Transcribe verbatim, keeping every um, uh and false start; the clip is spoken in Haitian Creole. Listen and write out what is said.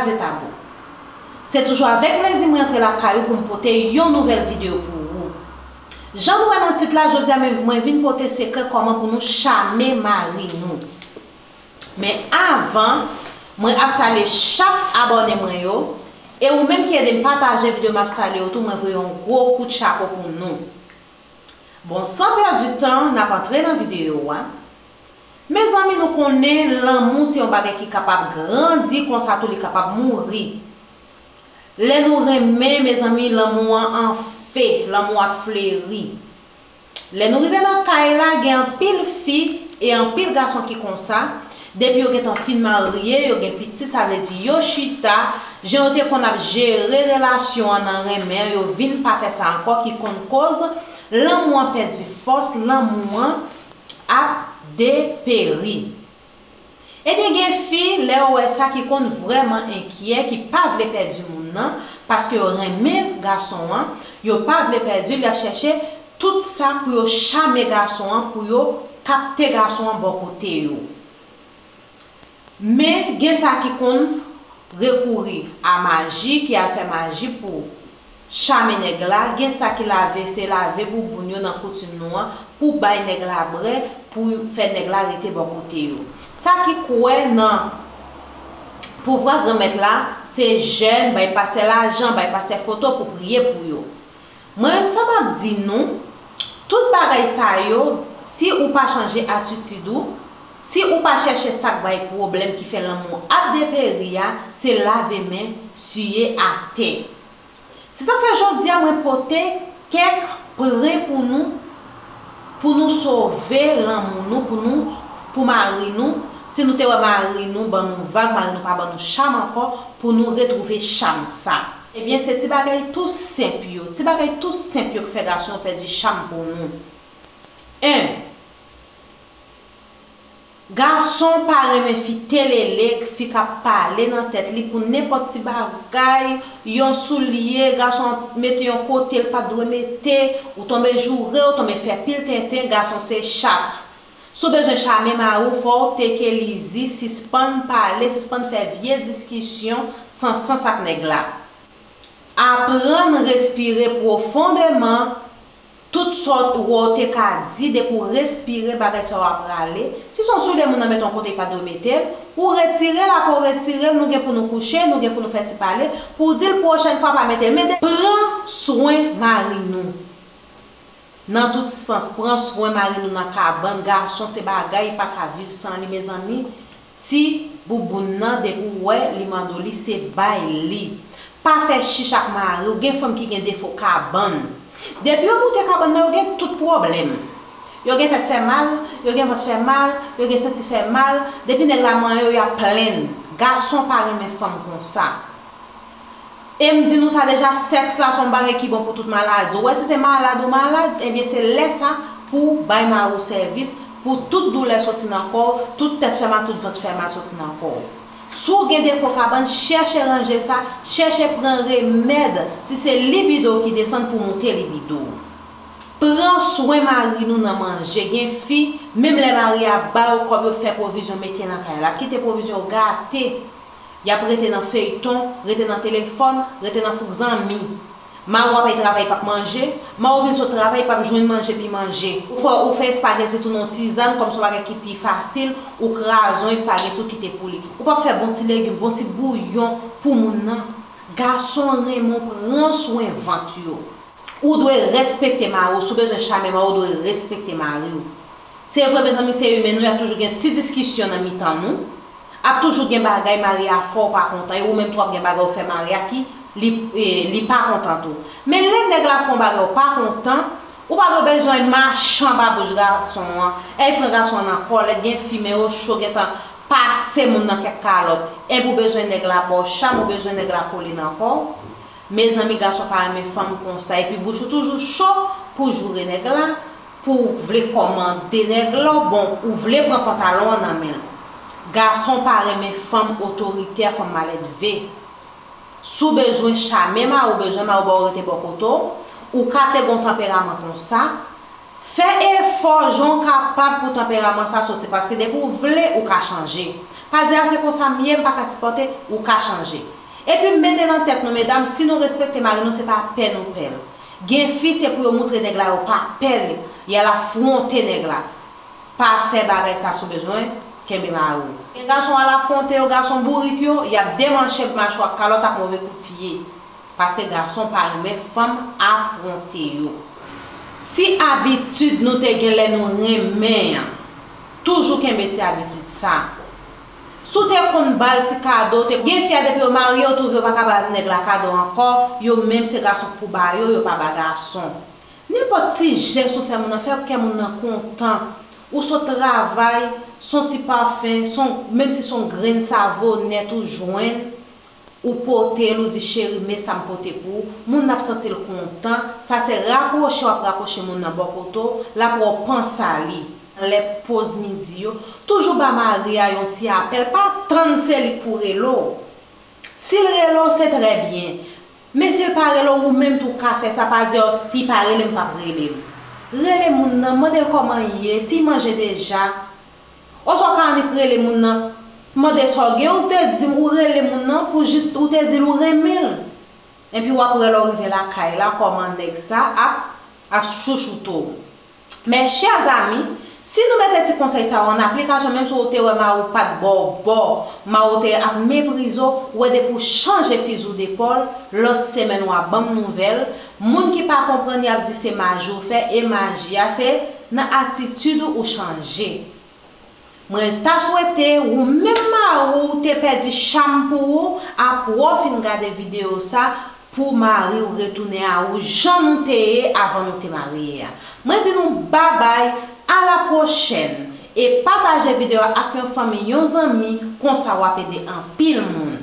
Kraze tabou. Se toujou avèk plezi mwen antre lakay ou pou m pote yon nouvèl videyo pou ou. Jan nou wè nan tit la, jodi a mwen, mwen vin pote sekrè kòman pou nou chame mari nou. Men avan, mwen ap salye chak abòne mwen yo, e ou menm ki ede m pataje videyo, m ap salye w tou, mwen voye yon gwo kout chapo pou nou. Bon, san pèdi tan, n ap antre nan videyo a. Mezanmi, nou konnen lanmou se yon bagay ki kapab grandi konsa tou, li kapab mouri. Lè nou renmen, mezanmi, lanmou an anfe, lanmou ap fleri. Lè nou rive nan kay la, gen anpil fi e anpil gason ki konsa. Depi yo gentan fin marye, yo gen pitit, sa vle di yo chita, jan yo te konn ap jere relasyon an nan renmen an, yo vin pa fè sa ankò, ki konn koz lanmou an pèdi fòs, lanmou an ap deperi. Ebyen, gen fi, lè yo wè sa, ki konn vrèman enkyè, ki pa vle pèdi moun nan, paske yo renmen gason an, yo pa vle pèdi l, y ap chèche tout sa pou yo chame gason an, pou yo kapte gason an bò kote yo. Men, gen sa ki konn rekouri a maji, ki al fè maji pou chame nèg la, gen sa ki lave, se lave bouboun yo nan koutim nou an, pou bay nèg la brè, pou fè nèg la rete bò kote yo. Sa ki kwè nan pouvwa Granmèt la, se jèn, bay pastè lajan, bay pastè foto pou priye pou yo. Mwen menm sa m ap di nou, tout bagay sa yo, si ou pa chanje atitid ou, si ou pa chèche sa k bay pwoblèm ki fè lanmou ap deperi a, se lave men, siye atè. Se sa k fè jodi a mwen pote kèk pre pou nou, pou nou sove lanmou nou, pou nou, pou mari nou. Si nou te wè mari nou ban nou vag, mari nou pa ban nou cham ankò, pou nou retwouve cham sa. Ebyen, se ti bagay tou senp yo, ti bagay tou senp yo ki fè gason yo pèdi cham pou nou. En, gason pa renmen fi telele, fi k ap pale nan tèt li pou nenpòt ti bagay, yon soulye, gason mete yon kote l pa t dwe mete, ou tonbe joure, ou tonbe fè pil tenten, gason se chat. Si w bezwen chame mari w, fò w teke lizi, sispann pale, sispann fè vye diskisyon san sans ak nèg la. Aprann respire pwofondeman. Tout sa w te ka di, depi w respire, bagay sa yo ap prale. Si se yon soulye moun nan mete yon kote li pa dwe mete l, ou retire l, apre w retire l, nou gen pou nou kouche, nou gen pou nou fè ti pale, pou w di l pwochèn fwa pa mete l. Men de, pran swen mari nou. Nan tout sans, pran swen mari nou nan kabann. Gason se bagay, pa ka viv san li, mezanmi. Ti bouboun nan, depi w wè li mande w li, se bay li. Pa fè chich ak mari w. Gen fanm ki gen defo kabann. Depi yo moute kabann nan, yo gen tout pwoblèm. Yo gen tèt fè mal, yo gen vant fè mal, yo gen senti fè mal. Depi nèg la manyen yo, y ap plenn. Gason pa renmen fanm konsa. E m di nou sa deja, sèks la se yon bagay ki bon pou tout maladi. Ou wè, si se malad ou malad, ebyen, se lè sa pou w bay mari w sèvis, pou tout doulè soti nan kò w, tout tèt fè mal, tout vant fè mal soti nan kò w. Si w gen defo kabann, chèche ranje sa, chèche pran remèd, si se libido w ki desann, pou moute libido w. Pran swen mari nou nan manje. Gen fi, menm lè mari a ba yo kòb, yo fè pwovizyon mete nan kay la, kite pwovizyon yo gate. Y ap rete nan feyton, rete nan telefòn, rete nan fouk zanmi. Mari w ap al travay, li p ap manje. Mari w vin sot travay, li p ap jwenn manje pou l manje. Ou fè, ou fè espageti tou nan tizàn, kòm se yon bagay ki pi fasil, ou kraze yon espageti, ou kite pou li. Ou p ap fè bon ti legim, bon ti bouyon pou moun nan. Gason renmen w, pran swen vant yo. Ou dwe respekte mari w. Si w bezwen chame mari w, ou dwe respekte mari w. Se vre, mezanmi, se imen, nou, y ap toujou gen ti diskisyon nan mitan nou. Ap toujou gen bagay mari a fè w pa kontan, e ou menm tou w ap gen bagay ou fè mari a ki li, e, li pa kontan tou. Men lè nèg la fè yon bagay ou pa kontan, ou pa dwe bezwen mache anba bouch gason an. Èy, pran gason an nan kòlèt, gen fi men yo cho, gentan pase moun nan kèk kalòt. Enben ou bezwen nèg la ba w cham, ou bezwen nèg la kole nan kò w. Mezanmi, gason pa renmen fanm konsa. Epi bouch ou toujou cho pou joure nèg la, pou w vle kòmande nèg la, bon, ou vle pran pantalon an nan men l. Gason pa renmen fanm otoritè, fanm maledve. Si w bezwen chame mari w, bezwen mari w ba w rete bò kote w, ou ka te gen yon tanperaman konsa, fè efò jan w kapab pou tanperaman sa soti, paske depi w vle, ou ka chanje. Pa di, "A, se konsa m ye, m pa ka sipòte," ou ka chanje. Epi mete nan tèt nou, medam, si nou respekte mari nou, se pa pè nou pè l. Gen fi, se pou yo moutre nèg la yo pa pè l, y al afwonte nèg la. Pa fè bagay sa si w bezwen kenbe mari w. Gen gason al afwonte yo, gason bourik yo, y ap demanche machwa ak kalòt ak move kout pye. Paske gason pa renmen fanm afwonte yo. Ti abitid nou te gen lè nou renmen an, toujou kenbe ti abitid sa. Si w te konn ba l ti kado, te gen fi a depi yo marye, yo twouve yo pa ka ba nèg la kado ankò, yo menm se gason k pou ba yo, yo pa ba gason. Nenpòt ti jès ou fè moun nan, fè kè moun nan kontan. Ou sot travay, s on ti pafen, s on, menm si s on grenn savo nèt ou jwenn, ou pote l, ou di, cheri, men sa m pote pou ou. Moun nan ap santi l kontan. Sa se rapwoche w ap rapwoche moun nan bò kote w, l ap wè w panse a li. Lè poz midi yo, toujou ba mari a yon ti apèl, pa tann se li k pou rele w. Si l rele w, se trè byen. Men si l pa rele w, ou menm tou ka fè sa, pa di, "Ò, si l pa rele m, p ap rele m." Rele moun nan, mande l kòman l ye, si l manje deja. Oswa w ka annik rele moun nan, mande sa w gen, ou te di m ou rele moun nan pou jis ou te di l ou renmen l. Epi w ap wè lè w rive lakay la kòman nèg sa ap, ap chouchoute w. Mes chers amis, si nou mete ti konsèy sa yo an aplikasyon, menm si w te wè mari w pa t ba w bò, mari w te ap meprize w, ou wè depi w chanje fizi w depòl, lòt semèn w a ban m nouvèl. Moun ki pa konprann, y ap di se maji w fè, e maji a se nan atitid ou ou chanje. Mwen ta swete ou menm mari w te pèdi cham pou ou apre w fin gade videyo sa pou mari w retounen a ou jan nou te ye avan nou te marye a. Mwen di nou babay, a la pwochèn e pataje videyo a ak yon fanmi, yon zanmi, konsa w ap ede anpil moun.